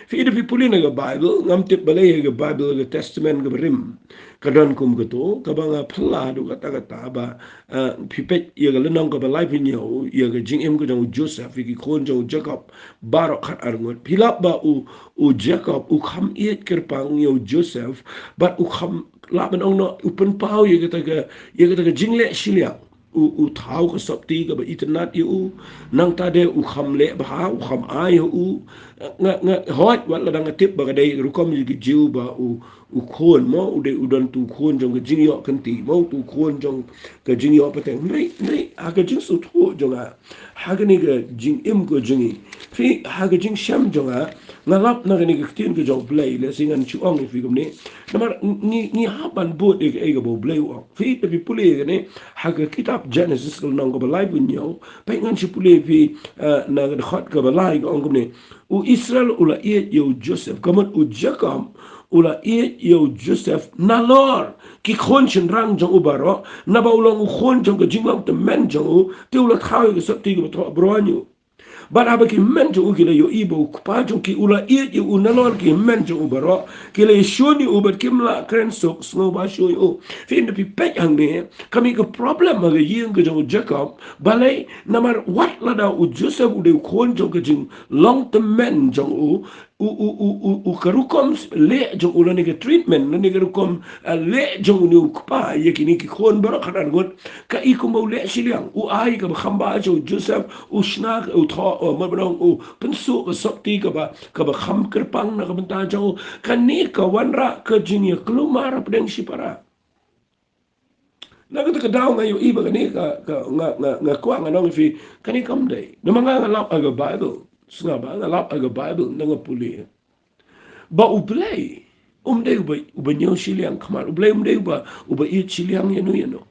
Phi, da phi pule na ka Baibl, ngam tip balei ha ka Baibl, ka Testament kaba rim, ka don kum kato, kaba nga phylla haduh katta katta ba, eh, phi peit ïa ka lynnong kaba laiphew hynñiew, ïa ka jingim ka jong u Joseph, ïa ki khun jong u Jakob baroh khatar ngut. Phi lap ba u, u Jakob u kham ïeit kyrpang ïa u Joseph, bad u kham, lah ban ong noh, u pynpaw ïa kata ka, ïa kata ka jingleh shiliang. U, u thaw ka sopti kaba itynnad ïa u. Nangta de u kham leh bha, u kham ai ha u. Nga, nga, hooid, wat lada nga tip ba ka dei rukom ïa ki Jiw ba u, u khun mo, u dei u don tu khun jong ka jingïoh kynti mo, tu khun jong ka jingïoh pateng. Hynrei, hynrei ha ka jingsngewthuh jong nga ha kane ka jingim ka jong ngi, phi, ha ka jingshem jong nga, nga lap na kane ka ktien ka jong U Blei, lehse ngan shu ong ïa phi kumne. Namar ngi, ngi hap ban bud ïa kaei kaba U Blei u ong. Phi, lada phi pule ïa kane ha ka kitab Genesis ka lynnong kaba laiphew hynñiew, peit ngan shu pule ïa phi, eh, na ka dkhot kaba lai ka ong kumne. U Israel u la ïeit ïa u Joseph, ka mut u Jakob u la ïeit ïa u Joseph nalor ki khun shynrang jong u baroh, naba u long u khun jong ka jinglong tymmen jong u, te u la thaw ïa ka sopti kaba thoh bro ïa u. Bad haba ki hynmen jong u ki la ïohi ba u kpa jong ki u la ïeit ïa u nalor ki hynmen jong u baroh, ki la ïashun ïa u bad kim lah kren suk sngewbha shuh ïa u. Phi, lada phi peit hangne, ka mih ka problem ha ka ïing ka jong u Jakob, balei, namar wat lada u Joseph u dei u khun jong ka jinglong tymmen jong u, u, u, u, u, u ka rukom leh jong u lane ka treatment lane ka rukom, eh, leh jong une u kpa ïa kine ki khun baroh khatar ngut, ka i kumba u leh shiliang, u ai kaba kham bha sha u Joseph, u shna, u thoh, u, mut ban ong, u pynsuh ka sopti kaba, kaba kham kyrpang na ka bynta jong u. Kane ka wanrah ka jingïakhun mar hapdeng shipara. Na kata ka daw nga ïohi ba kane ka, ka, nga, nga, nga kwah ngan ong ïa phi, kane kam dei. Namar nga, nga lap ha ka Bible. Sngap ba nga lap ha ka Bible, nga pule ba U Blei um dei uba, uba ñiew shiliang khmat. U Blei um dei uba, uba ïeit shiliang ïano ïano.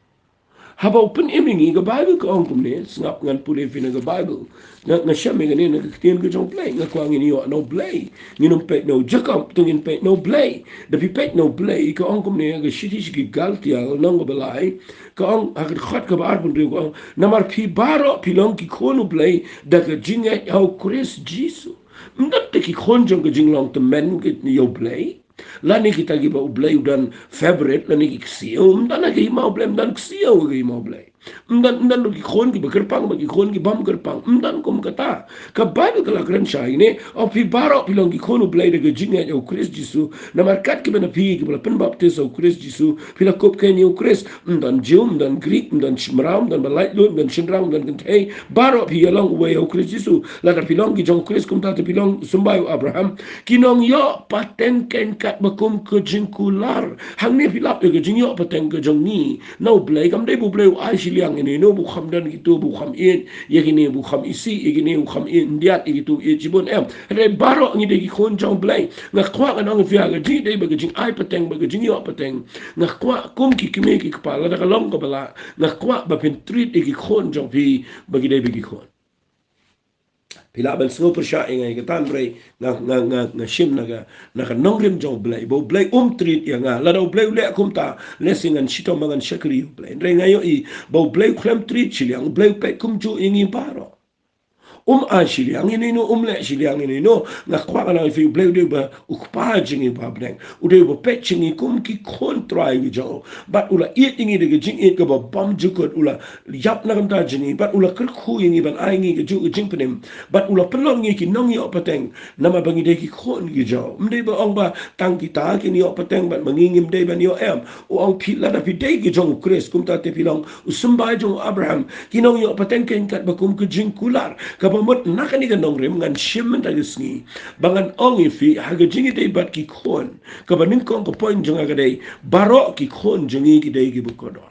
Haba u pynim ïa ngi, ka Bible ka ong kumne, sngap ngan pule ïa phi na ka Bible. Nga, nga shem ïa kane na ka ktien ka jong U Blei, nga kwah ngin ïoh na U Blei. Ngin ym peit na u Jakob, to ngin peit na U Blei. Lada phi peit na U Blei, ka ong kumne ha ka shithi sha ki Galatia, lynnong kaba lai, ka ong ha ka dkhot kaba arphew hynriew ka ong, namar phi baroh phi long ki khun U Blei da ka jingngeit ha u Khrist Jisu. Ym don te ki khun jong ka jinglong tymmen ïa U Blei. Lane kita kiba U Blei u don favorite, lane ki ksiew, ym don ha ka hima U Blei, ym don ksiew ha ka hima U Blei. Ym don, ym don ki khun kiba kyrpang bad ki khun ki bym kyrpang. Ym don kum kata. Ka Bible ka la kren shai ne, ong phi baroh phi long ki khun U Blei da ka jingngeit ha u Khrist Jisu. Namar kat kiba na phi kiba la pynbaptis ha u Khrist Jisu, phi la kup keiñ ïa u Khrist. Ym don Jiw, ym don Grik, ym don mraw, ym don ba laitluid, ym don shynrang, ym don kynthei. Baroh phi ïalong uwei ha u Khrist Jisu. Lada phi long ki jong u Khrist kumta te phi long symbai u Abraham. Ki nongïoh pateng keiñ katba kum ka jingkular. Hangne phi lap ïa ka jingïoh pateng ka jong ngi na U Blei, kam dei ba U Blei u ai shiliang ïano ïano, ba u kham don kito, ba u kham ïeit ïa kine, ba u kham isih ïa kine, u kham ïeit khyndiat ïa kito, ïeit shibun, em. Hynrei baroh ngi dei ki khun jong U Blei. Nga kwah ngan ong ïa phi ha ka jingïadei bad ka jingai pateng bad ka jingïoh pateng, nga kwah kum ki kmie ki kpa, lada ka long kaba lah, nga kwah ba phin treat ïa ki khun jong phi ba ki dei ba ki khun. Phi lah ban sngew pyrshah ïa nga ïa kata, hynrei nga, nga, nga, nga shim na ka, na ka nongrim jong U Blei ba U Blei um treat ïa nga. Lada U Blei u leh kumta, lehse ngan shitom ba ngan shakri U Blei. Hynrei nga ïohi ba U Blei u khlem treat shiliang, U Blei u peit kumjuh ïa ngi baroh. Um ai shiliang ïano ïano, um leh shiliang ïano ïano, nga kwah ngan ong ïa phi, U Blei u dei uba u Kpa jong ngi uba ha bneng. U dei uba peit jong ngi kum ki khun Trai ki jong u. Bad u la ïeit ïa ngi da ka jingïeit kaba bymjukut, u la ïap na ka bynta jong ngi, bad u la kyrkhu ïa ngi ban ai ngi kajuh ka jingpynim, bad u la pynlong ngi ki nongïoh pateng namar ba ngi dei ki khun ki jong u. Ym dei ba ong ba tang kita kin ïoh pateng bad ma ngi ngim dei ban ïoh, em. U ong phi, lada phi dei ki jong u Khrist, kumta te phi long u symbai jong u Abraham, ki nongïoh pateng keiñ katba kum ka jingkular. Kaba mut na kane ka nongrim ngan shim mynta ka sngi ba ngan ong ïa phi ha ka jingïadei bad ki khun. Kaba nyngkong ka point jong nga ka dei, baroh ki khun jong ngi ki dei kiba kordor.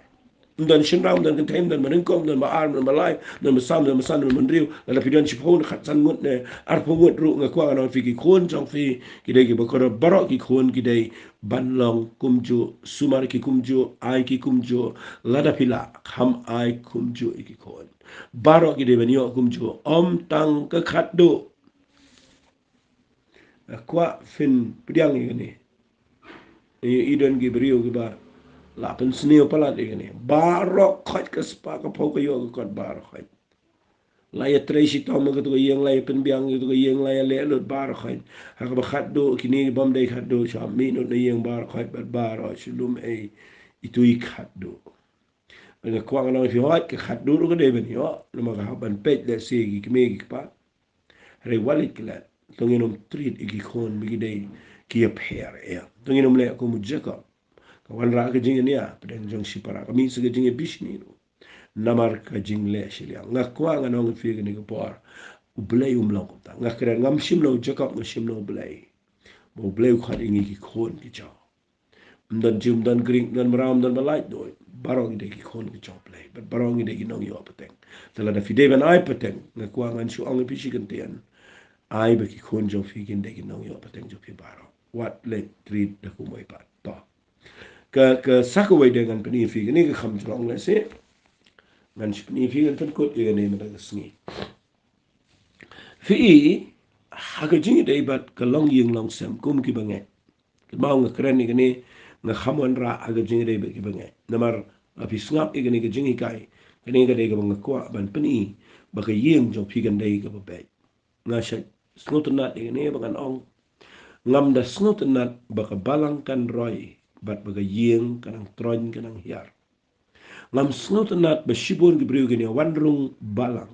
Ym don shynrang, ym don kynthei, ym don ba nyngkong, ym don ba ar, ym don ba lai, ym don ba saw, ym don ba san, ym don ba hynriew. Lada phi don shiphew ne khatsan ngut ne arphew ngut ruh, nga kwah ngan ong ïa phi, ki khun jong phi ki dei kiba kordor. Baroh ki khun ki dei ban long kumjuh, sumar ki kumjuh, ai ki kumjuh. Lada phi lah, kham ai kumjuh ïa ki khun. Baroh ki dei ban ïoh kumjuh, ym tang ka khatduh. Nga kwah phin pdiang ïa kane. Ïa, i don ki briew kiba la pynsniew palat ïa kane. Baroh khoit ka spah ka phew ka ïoh ka kot baroh khoit. La ïatrei shitom ha kato ka ïing, la ïapynbiang ha kato ka ïing, la ïaleh lut baroh khoit. Ha kaba khatduh, kine ki bym dei khatduh, shu mih lut na ïing baroh khoit, bad baroh shu lum ei itu i khatduh. Nga kwah ngan ong ïa phi, hooid ka khatduh ruh ka dei ban ïoh, namar ka hap ban peit lehse ki kmie ki kpa. Hynrei wat leit klet, to ngin ym treat ïa ki khun ba ki dei ki ïapher, eh. To ngin ym leh kum u Jakob. Ka wanrah ka jingïania hapdeng jong shipara, ka mih sa ka jingïabishni ruh. Namar ka jingleh shiliang. Nga kwah ngan ong ïa phi kane ka por, U Blei um long kumta. Nga kren, ngam shim na u Jakob, nga shim na U Blei. Ba U Blei u khot ïa ngi ki khun ki jong u. Ym don Jiw, ym don Grik, ym don Mraw, ym don ba laitluid. Baroh ngi dei ki khun ki jong U Blei. Bad baroh ngi dei ki nongïoh pateng. Te lada phi dei ban ai pateng, nga kwah ngan shu ong ïa phi shi kyntien. Ai ba ki khun jong phi kin dei ki nongïoh pateng jong phi baroh. Wat leit treat da kumwei pat. To. Ka, ka sa kawei de ngan pyni ïa phi kane ka kham jrong lehse. Ngan shu pyni ïa phi, ngan pynkut ïa kane mynta ka sngi. Phi i, ha ka jingïadei bad ka longïing longsem kum ki bangeit. Kynmaw nga kren ïa kane, nga kham wanrah ha ka jingïadei bad ki bangeit. Namar, lada phi sngap ïa kane ka jinghikai, kane ka dei kaba nga kwah ban pyni, ba ka ïing jong phi kan dei kaba beit. Nga shait sngewtynnad ïa kane ba ngan ong. Ngam da sngewtynnad ba ka balang kan roi, bad ba ka ïing kan nang troiñ kan nang hiar. Ngam sngewtynnad ba shibun ki briew kin ïa wan rung balang.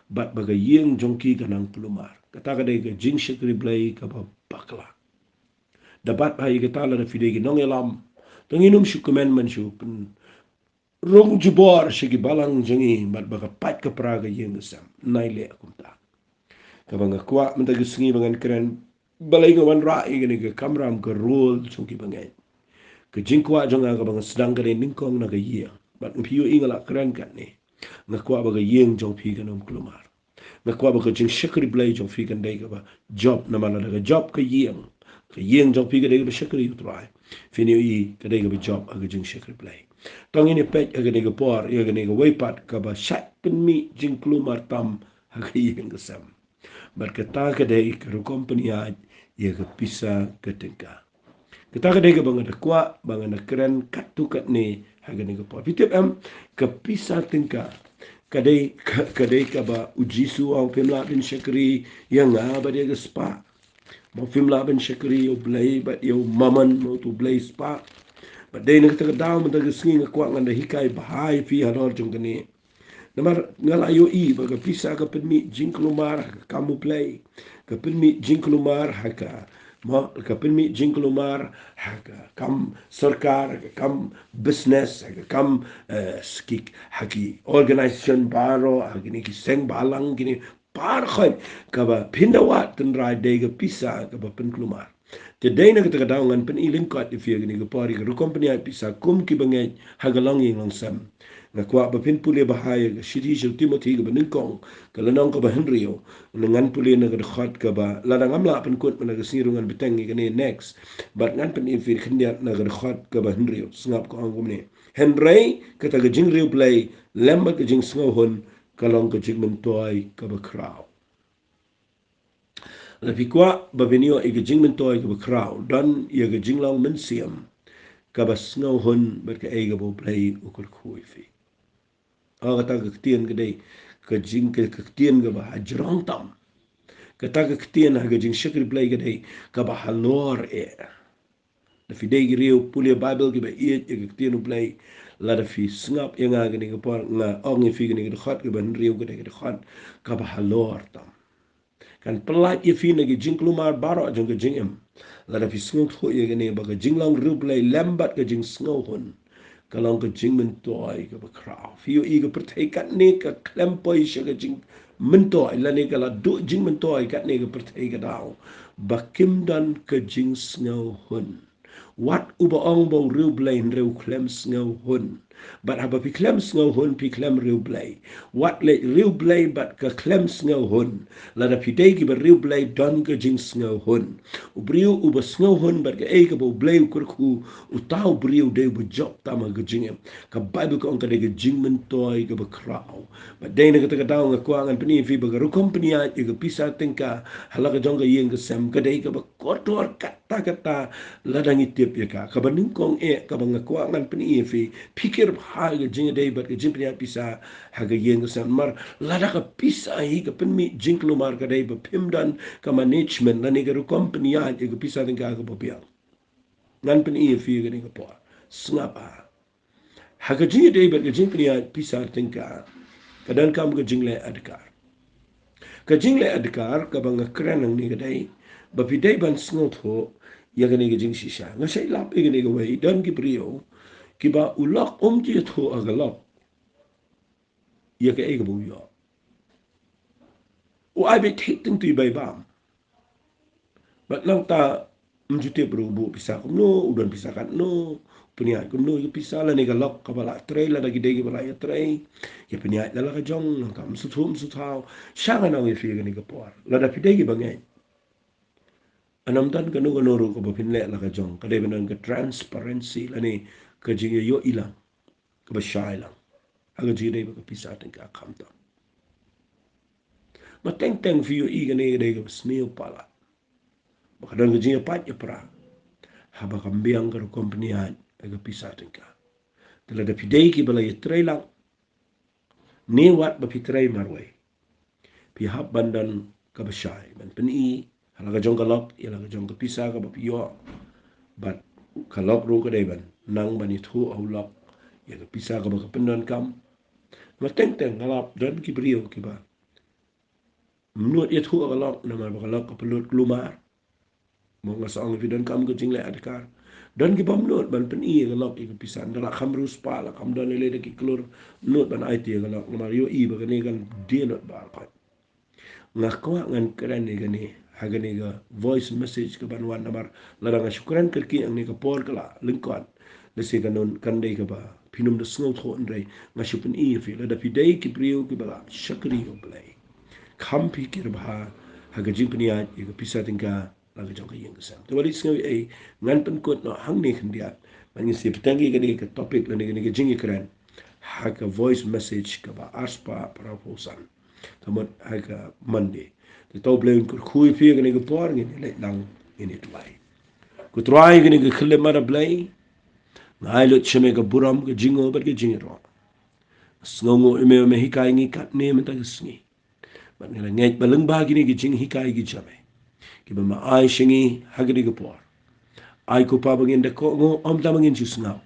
Bad ba ka ïing jong ki kan nang kulmar. Kata ka dei ka jingshakri Blei kaba bakla. Da bat ha ïa kata lada phi dei ki nongïalam. Te ngin ym shu kmen ban shu pynrung jubor sha ki balang jong ngi bad ba ka pait ka pra ka ïing ka sem. Nai leh kumta. Kaba nga kwah mynta ka sngi ba ngan kren. Balei nga wanrah ïa kane ka kamram ka role jong ki bangeit. Ka jingkwah jong nga kaba nga sdang ka dei nyngkong na ka ïing. Bad phi ïohi nga la kren katne. Nga kwah ba ka ïing jong phi kan ym kulmar. Nga kwah ba ka jingshakri Blei jong phi kan dei kaba jop namar lada ka jop ka ïing. Ka ïing jong phi ka dei kaba shakri ïa U Trai. Phin ïohi ka dei kaba jop ha ka jingshakri Blei. To ngin ïa peit ha kane ka por, ïa kane kawei pat kaba shait pynmih jingkulmar tam ha ka ïing ka sem. Bad kata ka dei ka rukom pynïaid ïa ka pisa ka tyngka. Kata ka dei kaba nga da kwah ba ngan da kren katto katne ha kane ka por. Phi tip em, ka pisa tyngka ka dei ka, ka dei kaba U Jisu u ong phim lah ban shakri ïa nga bad ïa ka spah. Mo phim lah ban shakri ïa U Blei bad ïa u mammon, mo uto u blei spah. Bad dei na kata ka daw mynta ka sngi nga kwah ngan da hikai bha ïa phi halor jong kane. Namar nga la ïohi ba ka pisa ka pynmih jingkulmar ha ka kam U Blei. Ka pynmih jingkulmar ha ka, mo, ka pynmih jingkulmar ha ka kam sorkar, ha ka kam business, ha ka kam, eh, skik, ha ki organisation baroh, ha kine ki seng balang, kine baroh kaba phin da wad tynrai dei ka pisa kaba pynkulmar. Te dei na kata ka daw ngan pyni lyngkot ïa phi ha kane ka por ïa ka rukom pynïaid pisa kum ki bangeit ha ka longïing longsem. Nga kwah ba phin pule bha ïa ka shithi sha u Timothi kaba nyngkong, ka lynnong kaba hynriew, ngan pule na ka dkhot kaba, lada ngam lah pynkut mynta ka sngi ruh ngan bteng ïa kane next. Bad ngan pyni ïa phi khyndiat na ka dkhot kaba hynriew, sngap ka ong kumne. Hynrei kata ka jingriewblei lem bad ka jingsngewhun ka long ka jingmyntoi kaba khraw. Lada phi kwah ba phin ïoh ïa ka jingmyntoi kaba khraw, don ïa ka jinglong mynsiem kaba sngewhun bad kaei kaba U Blei u kyrkhu ïa phi. O, kata ka ktien ka dei ka jing, ka, ka ktien kaba ha jrong tam. Kata ka ktien ha ka jingshakri Blei ka dei kaba halor eh. Lada phi dei ki riew pule Baibl kiba ïeit ïa ka ktien U Blei, lada phi sngap ïa nga kane ka por, nga ong ïa phi kane ka dkhot kaba hynriew ka dei ka dkhot kaba halor tam. Kan pyllait ïa phi na ki jingkulmar baroh jong ka jingim. Lada phi sngewthuh ïa kane ba ka jinglong riewblei lem bad ka jingsngewhun ka long ka jingmyntoi kaba khraw. Phi ïohi ka pyrthei katne ka khlem poi sha ka jingmyntoi, lane ka la duh jingmyntoi katne ka pyrthei ka daw ba kim don ka jingsngewhun. Wat uba ong ba u riewblei hynrei u khlem sngewhun. Bad haba phi khlem sngewhun phi khlem riewblei. Wat leh riewblei bad ka khlem sngewhun. Lada phi dei kiba riewblei don ka jingsngewhun. U briew uba sngewhun bad kaei kaba U Blei u kyrkhu, uta u briew dei uba jop tam ha ka jingim. Ka Baibl ka ong ka dei ka jingmyntoi kaba khraw. Bad dei na kata ka daw nga kwah ngan pyni ïa phi ba ka rukom pynïaid ïa ka pisa tyngka ha la ka jong ka ïing ka sem ka dei kaba kordor katta katta lada ngi tip ïa ka. Kaba nyngkong eh kaba nga kwah ngan pyni ïa phi, pyrkhat bha ïa ka jingïadei bad ka jingpynïaid pisa ha ka ïing ka sem. Namar lada ka pisa hi ka pynmih jingkulmar ka dei ba phim don ka management lane ka rukom pynïaid ïa ka pisa tyngka kaba biang. Ngan pyni ïa phi ïa kane ka por. Sngap bha. Ha ka jingïadei bad ka jingpynïaid pisa tyngka, ka donkam ka jingleh adkar. Ka jingleh adkar kaba nga kren hangne ka dei ba phi dei ban sngewthuh ïa kane ka jingshisha. Nga shait lap ïa kane kawei, don ki briew kiba u lok um ju ïathuh ha ka lok ïa kaei kaba u ïoh. U ai beit thik teng tu i bai bam. Bad nangta Ym ju tip ruh u buh pisa kumno, u don pisa katno, u pynïaid kumno ïa ka pisa, lane ka lok kaba la trei, lada ki dei kiba la ïatrei, ïa pynïaid la la ka jong, nangta ym sngewthuh ym sngewthaw. Sha nga ong ïa phi kane ka por, lada phi dei kiba ngeit, ym don kano kano ruh kaba phin leh la ka jong, ka dei ban don ka transparency lane ka jingïohi lang kaba shai lang ha ka jingïadei bad ka pisa tyngka, khamtam. Ba teng teng phi ïohi kane ka dei kaba sniew palat, ba ka don ka jingïapait ïapra haba kam biang ka rukom pynïaid ïa ka pisa tyngka. Te lada phi dei kiba la ïatrei lang, ne wat ba phi trei marwei, phi hap ban don kaba shai ban pyni ha la ka jong ka lok ïa la ka jong ka pisa kaba phi ïoh. Bad ka lok ruh ka dei ban nang ban ïathuh ha u lok ïa ka pisa kaba ka pyndonkam. Ba teng teng nga lap don ki briew kiba ym nud ïathuh ha ka lok namar ba ka lok ka pynlut kulmar. Mo, nga sa ong ïa phi, donkam ka jingleh adkar. Don ki bym nud ban pyni ïa ka lok ïa ka pisa, ynda la kham riewspah, la kham don lei lei da ki klur, nud ban aiti ïa ka lok namar ïohi ba kane kan die lut ba ar khoit. Nga kwah ngan kren ïa kane ha kane ka voice message kaban wan namar lada nga shu kren kyrkieh hangne ka por ka la lyngkot, lehse kan dei kaba phin ym da sngewthuh, hynrei nga shu pyni ïa phi, lada phi dei ki briew kiba la shakri ïa U Blei, kham pyrkhat bha ha ka jingpynïaid ïa ka pisa tyngka la ka jong ka ïing ka sem. Te wat leit sngew ei, ngan pynkut noh hangne khyndiat. Ngan ïa sngewthuh tang ïa kane ka topic lane kane ka jingïakren ha ka voice message kaba arspah phra phew san, ka mut ha ka Monday. Te to U Blei un kyrkhu ïa phi ha kane ka por, ngin ïa leit lang, ngin ïa duwai. Ko Trai, kane ka khyllipmat, A Blei, nga ai lut sha me ka burom, ka jingnguh bad ka jingïaroh. Sngewnguh ïa me, me hikai ngi katne mynta ka sngi. Bad nga la ngeit ba lyngba kine ki jinghikai ki jong me, kiba me ai sha ngi ha kane ka por, ai ko Pa ba ngin da kohnguh, ym tang ba ngin shu sngew,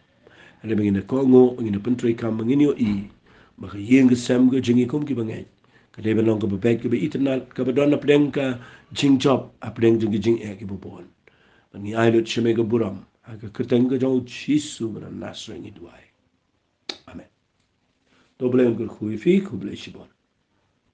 hynrei ba ngin da kohnguh, ba ngin da pyntreikam, ba ngin ïohi ba ka ïing ka sem ka jong ngi kum kiba ngeit ka dei ban long kaba beit, kaba itynnad, kaba don hapdeng ka jingjop, hapdeng jong ki jingeh kiba bun. Bad ngi ai lut sha me ka burom, ha ka kyrteng ka jong U Jisu ba na Nasareth ngi duwai. Amen. To U Blei un kyrkhu ïa phi, khublei shibun.